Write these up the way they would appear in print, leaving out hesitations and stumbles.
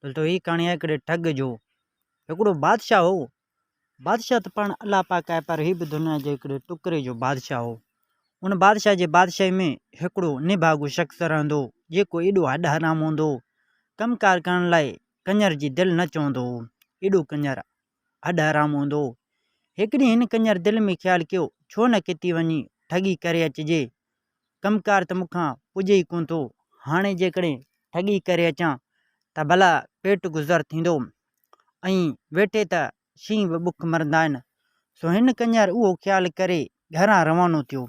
دوستو هي ڪهاڻي آهي هڪڙي ٺڳ جو. هڪڙو بادشاهه هو. بادشاهه ته پاڻ الله پاڪ آهي پر هي به دنيا جي هڪڙي ٽڪري جو بادشاهه هو. ان بادشاهه جي بادشاهي ۾ هڪڙو نڀاڳو شخص رهندو هو جيڪو ايڏو هڏ حرام هوندو هو. ڪم ڪار ڪرڻ لاء ڪڃر جي دل نه چوندو هو. ايڏو ڪڃر هڏ حرام هوندو هو. هڪ ڏينهن هن ڪڃر دل ۾ خيال ڪيو ڇو نه ڪتي وڃي ٺڳي ڪري اچجي. ڪم ڪار ته مون کان پڄي ئي ڪونه ٿو، هاڻي جيڪڏهن ٺڳي ڪري اچان ته ڀلا پيٽ گذر ٿيندو ۽ ويٺي ته شينهن به بک مرندا آهن. سو هن ڪڃر اهو خيال ڪري گهران روانو ٿيو.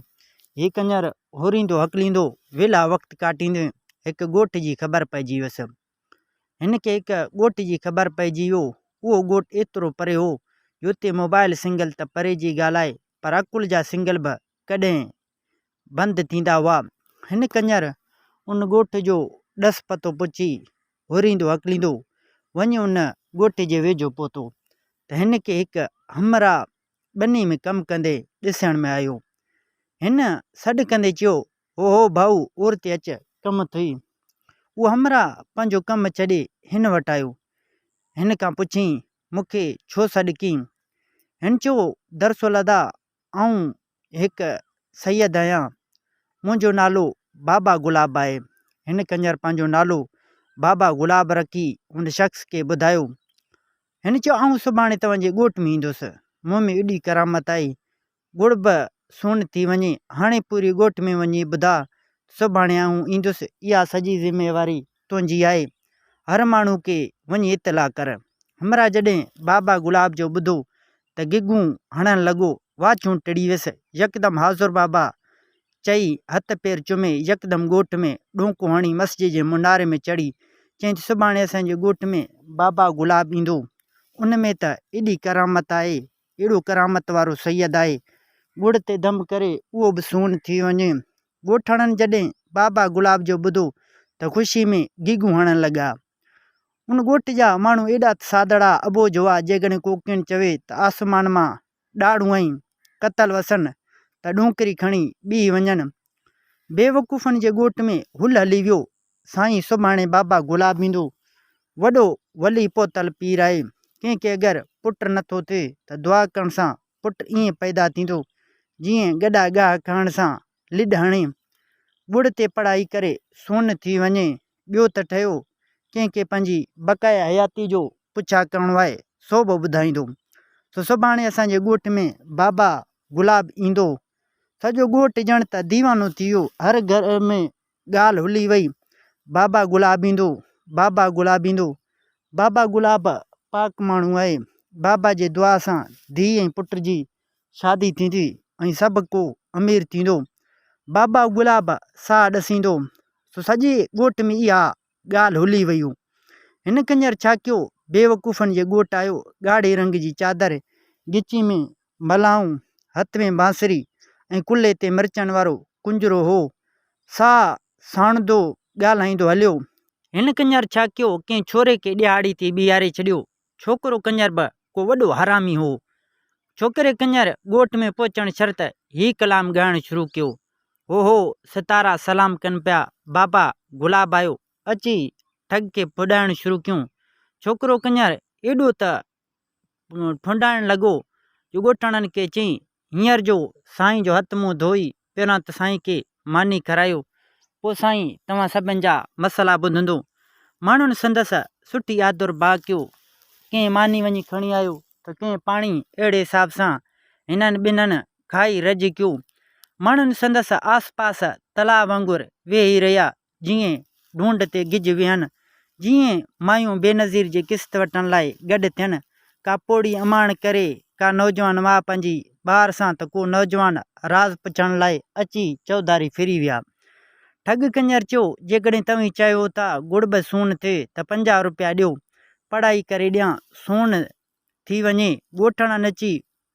هي ڪڃر هوريندو هڪليندو ويلا وقت ڪاٽيندي هڪ ڳوٺ جي خبر پئجي ويس. هن کي هڪ ڳوٺ جي خبر پئجي ويو. اهو ڳوٺ ايترو پري هو جو اتي موبائل سنگل ته پري جي ڳالهه آهي پر عقل جا سنگل به ڪڏهن بند ٿيندا هئا. هن ڪڃر ان ڳوٺ جو ڏس پتو پڇي هوريندو هڪليندو وڃي ان ڳوٺ جي ويجهو پهتو ته هن کي هڪ همراهه ٻني ۾ ڪم ڪندي ڏسڻ ۾ آيو. هن سڏ ڪندي چيو، هو هو ڀائو اور تي اچ، ڪم اٿئي. اهو همراهه پنهنجو ڪم ڇڏي هن وٽ آيو. هن کان پڇيائين، مون کي ڇو سڏ ڪيئي؟ هن چيو، دراصل ادا آئون هڪ سيد آهيان، منهنجو نالو بابا گلاب آهي. هن ڪڃر پنهنجو نالو بابا گلاب رکي ان شخص کي ٻڌايو. هن چيو آئون سڀاڻي توهان جي ڳوٺ ۾ ايندس، مون ۾ ايڏي ڪرامت آهي، ڳڙ به سون ٿي وڃي، هاڻي پوري ڳوٺ ۾ وڃي ٻڌاء ته سڀاڻي آئون ايندس، اها سڄي ذميواري تنهنجي آهي، هر ماڻهو کي وڃي اطلاع ڪر. همراهه جڏهن بابا گلاب جو ٻڌو ته گگون هڻڻ لڳو، واڇون ٽڙي ويس، يڪدم حاضر بابا چئي هٿ پير چمي يڪدم ڳوٺ ۾ ڏونڪو هڻي مسجد جي مناري ۾ چڙهي چيائين ته سڀاڻي اسان جي ڳوٺ ۾ بابا گلاب ايندو، ان ۾ ته ايڏي ڪرامت آهي، ايڏو ڪرامت وارو سيد آهي، ڳڙ تي دم ڪري اهو به سون ٿي وڃي. ڳوٺاڻن جڏهن بابا گلاب جو ٻڌو ته خوشي ۾ گيگون هڻڻ لڳا. ان ڳوٺ جا ماڻهو ايڏا ته سادڙا، اٻوجهه هئا، جيڪڏهن ڪو ڪين چوي ته آسمان مان ڏاڙهون ۽ ڪتل وسن ته ڏونڪري کڻي بيهي وڃن. بيوقوفن جي ڳوٺ ۾ هل هلي ويو. سائين سڀاڻي بابا گلاب ايندو. وڏو ولي پهتل پير آهي. ڪنهن کي اگر پٽ نٿو ٿئي ته دعا ڪرڻ سان پٽ ائين پيدا ٿيندو جيئن گڏا گاهه کائڻ سان لڏ هڻي. ڳڙ تي پڙهائي ڪري سون ٿي وڃي. ٻيو ته ٺهيو، ڪنهن کي پنهنجي بقايا حياتي جو پڇا ڪرڻو آهي، سو به ٻڌائيندو. سو سڀاڻي اسان جي ڳوٺ ۾ بابا گلاب ايندو. سڄو ڳوٺ ڄڻ ته ديوانو ٿي ويو. هر گهر ۾ ڳالهه هلي وئي، بابا گلاب ايندو، بابا گلاب ايندو. بابا گلاب پاڪ ماڻهو آهي. بابا جي دعا سان ڌيء ۽ پٽ جي شادي ٿيندي ۽ سڀ ڪو امير ٿيندو. بابا گلاب ساهه ڏسيندو. سو سڄي ڳوٺ ۾ اها ڳالهه هلي وئي. هن ڪڃر ڇا ڪيو، بيوقوفن جي ڳوٺ آيو، ڳاڙهي رنگ جي چادر، ڳچي ۾ ملائون، هٿ ۾ بانسري ۽ ڪلهي تي مرچن وارو ڪنجرو هو. ساهه ساڻندو ڳالهائيندو هليو. هن ڪڃر ڇا ڪيو، ڪنهن ڇوري کي ڏهاڙي تي بيهاري ڇڏيو. ڇوڪرو ڪڃر به ڪو وڏو حرامي هو. ڇوڪري ڪڃر ڳوٺ ۾ پهچڻ شرط هي ڪلام ڳائڻ شروع ڪيو. هو هو ستارا سلام ڪن پيا، بابا گلاب آيو. اچي ٺڳ کي ڦڏائڻ شروع ڪيون. ڇوڪرو ڪڃر ايڏو ته ٺونڊائڻ لڳو جو ڳوٺاڻن کي چيائين، هينئر جو سائين جو هٿ منهن ڌوئي پهريان ته سائين کي ماني کارايو، پوء سائين توهان سڀن جا مسئلا ٻڌندو. ماڻهن سندس سٺي آدر ڀاء ڪيو. ڪنهن ماني وڃي کڻي آيو ته ڪنهن پاڻي، اهڙي حساب سان هنن ٻنهن کائي رڄ ڪيو. ماڻهن سندس آس پاس تلاء وانگر ويهي رهيا. جيئن ڍونڍ تي گج ويهن، جيئن مايون بينظير جي قسط وٺڻ لاء گڏ ٿين، ڪا پوڙهي اماڻ ڪري، ڪا نوجوان ماء پنهنجي ٻار سان ته ڪو نوجوان راز پڇڻ لاء اچي چوڌاري ڦري ويا. ٺڳ ڪڃر چيو، جيڪڏهن توهين چاهيو ٿا گڙ به سون ٿئي ته 50 روپيا ڏيو، پڙهائي ڪري ڏيان، سون ٿي وڃي. ڳوٺاڻا نچي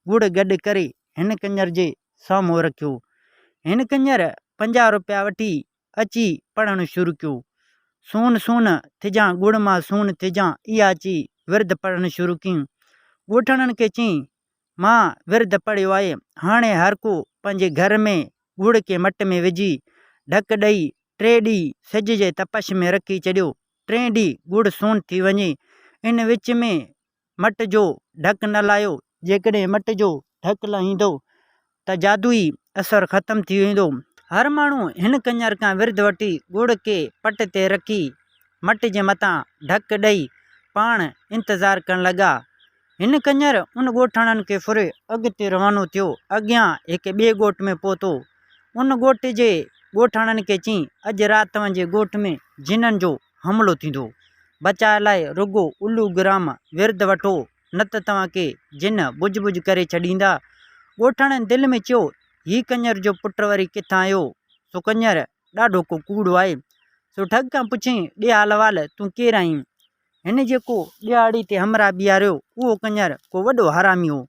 ڳڙ گڏ ڪري هن ڪڃر جي سامهون رکيو. هن ڪڃر 50 روپيا وٺي اچي پڙهڻ شروع ڪيو. سون سون ٿجان ڳڙ مان سون ٿجان اها اچي ورد پڙهڻ شروع ڪيم. ڳوٺاڻن کي چيائين، مان ورد پڙهيو آهي، هاڻي هر ڪو پنهنجي گهر ۾ ڳڙ کي مٽ ۾ وجهي ڍڪ ڏئي ٽي ڏينهن سج جي تپش ۾ رکي ڇڏيو. ٽئين ڏينهن ڳڙ سون ٿي وڃي. ان وچ ۾ مٽ جو ڍڪ نه لاهيو. جيڪڏهن مٽ جو ڍڪ لاهيندؤ ته جادوئي اثر ختم ٿي ويندو. هر ماڻهو هن ڪڃر کان ورد وٺي ڳڙ کي پٽ تي رکي مٽ جي مٿان ڍڪ ڏئي پاڻ انتظار ڪرڻ لڳا. هن ڪڃر ان ڳوٺاڻن کي ڦري اڳتي روانو ٿيو. اڳيان هڪ ٻئي ڳوٺ ۾ پهتو. ان ڳوٺ جي ڳوٺاڻن کي چيائين، اڄ رات توهان جي ڳوٺ ۾ جنن جو حملو ٿيندو. بچاء لاء رڳو الو گرام ورد وٺو، نه ته توهان کي جن بج بج ڪري ڇڏيندا. ڳوٺاڻن دل ۾ چيو، هي ڪڃر جو پٽ وري ڪٿان آيو؟ سو ڪڃر ڏاڍو ڪو ڪوڙو آهي. سو ٺڳ کان پڇيائين، ڏي حال احوال، تون ڪير آهين؟ هن جيڪو ڏهاڙي تي همراهه بيهاريو، اهو ڪڃر ڪو وڏو حرامي هو.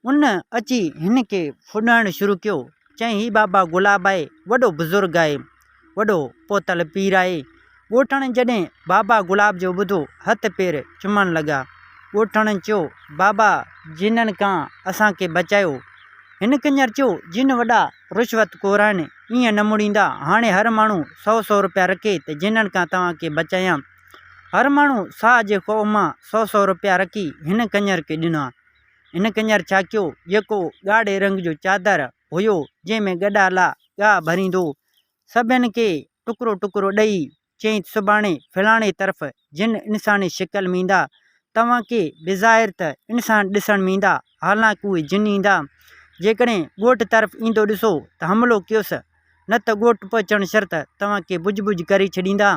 ان اچي هن کي ڦڏائڻ شروع ڪيو. چيائين، هي بابا گلاب آهي، وڏو بزرگ آهي، وڏو پوتل پير آهي. ڳوٺاڻن جڏهن بابا گلاب جو ٻڌو، هٿ پير چمڻ لڳا. ڳوٺاڻن چيو، بابا جنن کان اسان کي بچايو. هن ڪڃر چيو، جن وڏا رشوت خور آهن، ائين نه مڙيندا. هاڻي هر ماڻهو سئو سئو روپيا رکي ته جنن کان توهان کي بچايان. هر ماڻهو ساهه جي خوف مان سئو سئو روپيا رکي هن ڪڃر کي ڏنا. هن ڪڃر ڇا ڪيو، جيڪو ڳاڙهي رنگ جو چادر هيو، جنهن ۾ گڏالا ڳاهه ڀريندو، سڀن کي ٽڪرو ٽڪرو ڏئي چيائين ته سڀاڻي فلاڻي طرف جن انساني شڪل ۾ ايندا، توهان کي بظاهر ته انسان ڏسڻ ۾ ايندا، حالانڪ اهي جن ايندا. جيڪڏهن ڳوٺ طرف ايندو ڏسو ته حملو ڪيوس، نه ته ڳوٺ پهچڻ شرط توهان کي بج بج ڪري ڇڏيندا.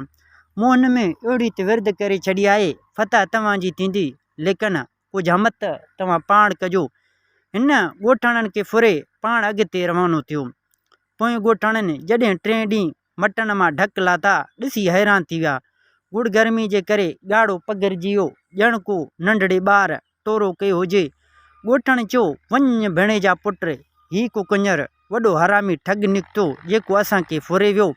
مون هن ۾ اهڙي ته ورد ڪري ڇڏي آهي، فتح توهان جي ٿيندي، ليڪن ڪجهه همت توهان پاڻ ڪجو. هن ڳوٺاڻن کي ڦري پاڻ اڳتي روانو ٿيو. پوئين ڳوٺاڻن جڏهن ٽئين ڏينهن مٽن مان ڍڪ لاٿا، ڏسي حيران ٿي ويا. ڳڙ گرمي جي ڪري ڳاڙهو پگهرجي ويو، ڄڻ ڪو ننڍڙي ٻار ٽورو ڪيو هجي. ڳوٺاڻن چيو، وڃ ڀيڻيجا پٽ، هي ڪو ڪڃر وڏو حرامي ٺڳ نڪتو، جيڪو اسان کي ڦري ويو.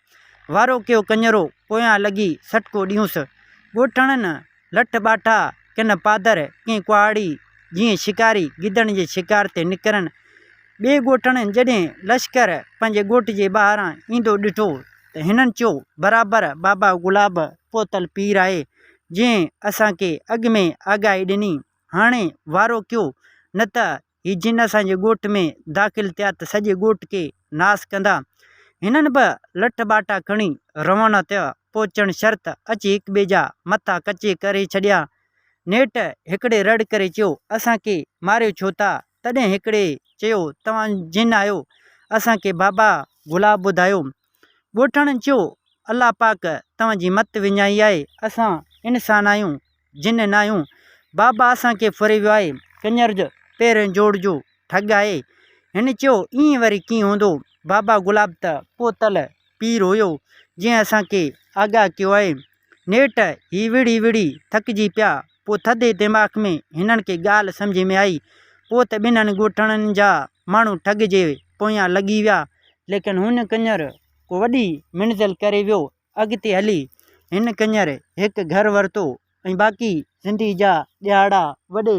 وارو ڪيو ڪڃرو، پويان لڳي سٽڪو ڏيونس. ڳوٺاڻن لٺ ٻاٺا، ڪن پادر، ڪنهن ڪهاڙي، جيئن شڪاري گدڙن جي شڪار تي نڪرن. ٻئي ڳوٺاڻن جڏهن لشڪر پنهنجي ڳوٺ جي ٻاهران ايندو ڏٺو ته هنن چيو، برابر بابا گلاب پوتل پير آهي، جنهن اسان کي اڳ ۾ آگاهي ڏني، هاڻي وارو ڪيو، نه ته هي جن اسان جي ڳوٺ ۾ داخل ٿيا ته سڄي ڳوٺ کي ناس ڪندا. هنن به لٺ ٻاٽا کڻي روانا ٿيا. پهچڻ شرط اچي هڪٻئي جا مٿا ڪچي ڪري ڇڏيا. نيٺ هڪڙي رڙ ڪري چيو، اسان کي ماريو ڇو ٿا؟ تڏهن هڪڙي چيو، توهان جن آهيو، اسان کي بابا گلاب ٻڌايو. ڳوٺاڻن چيو، الله پاڪ توهان جي مت وڃائي آهي، اسان انسان آهيون، جن ناهيون. بابا اسان کي ڦري ويو آهي. ڪڃر جو پهرين جوڙ جو ٺڳ آهي. هن چيو، ائين وري ڪيئن هوندو؟ بابا گلاب ته پوتل پير هيو، جنهن اسان کي آگاهه ڪيو آهي. نيٺ هي وڙهي وڙهي ٿڪجي پيا. پوء ٿڌي دماغ ۾ هنن کي ڳالهه سمجهه ۾ آئي. پوء ته ٻنهن ڳوٺاڻن جا ماڻهو ٺڳ جي پويان لڳي ويا. ليڪن هن ڪڃر ڪو وڏي منزل ڪري ويو. اڳتي هلي هن ڪڃر هڪ گهر ورتو ۽ باقي زندگي جا ڏهاڙا وڏي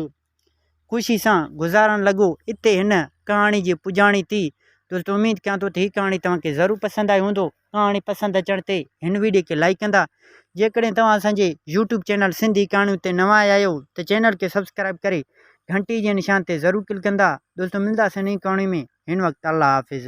خوشي سان گذارڻ لڳو. اتي هن ڪهاڻي جي پڄاڻي ٿي. دوستو اميد ڪيان ٿو ته هي ڪهاڻي توهان کي ضرور پسند آئي هوندو. ڪهاڻي پسند اچڻ تي هن ويڊيو کي لائيڪ ڪندا. جيڪڏهن توهان اسان جي يوٽيوب چينل سنڌي ڪهاڻيون تي نوان آيا آهيو ته چينل کي سبسڪرائيب ڪري گهنٽي جي نشان تي ضرور ڪلڪ ڪندا. دوستو ملنداسين نئين ڪهاڻي ۾ هن وقت الله حافظ.